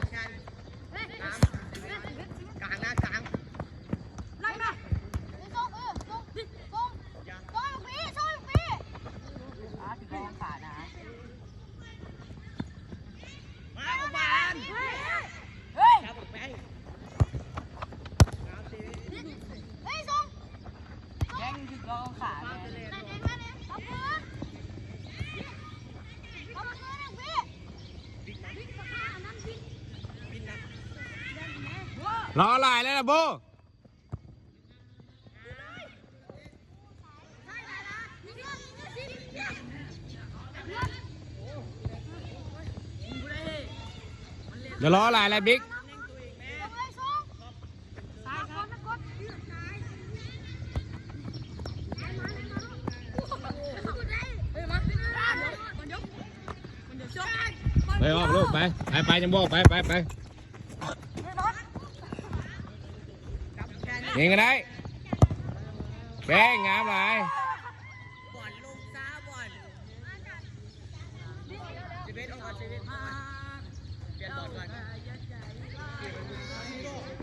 ກາງ ກາງນະ ກາງ ໄລ່ມາ ສົ່ງ ເອີ ສົ່ງ ສົ່ງ ສົ່ງ ມາ ເອົາບານ ເຮີ້ຍ ຈັບອອກໄປ ເຮີ້ຍ ສົ່ງ ແຍ່ງຖືກລອງຂາ ລໍຫຼາຍແລ້ວລະໂບ. ຢ່າລໍຫຼາຍແລ້ວບິກ. ໄປອອກລູກ ໄປ ໄປ ໄປ ຍັງບອກ ໄປ ໄປ ໄປ. ຍິງກໍໄດ້ ແຂ້ງງາມຫຼາຍ. ບອນລົງຊ້າ ບອນ ເຊເວັນ ອອກມາ ເຊເວັນ ປ່ຽນບອນກ່ອນ.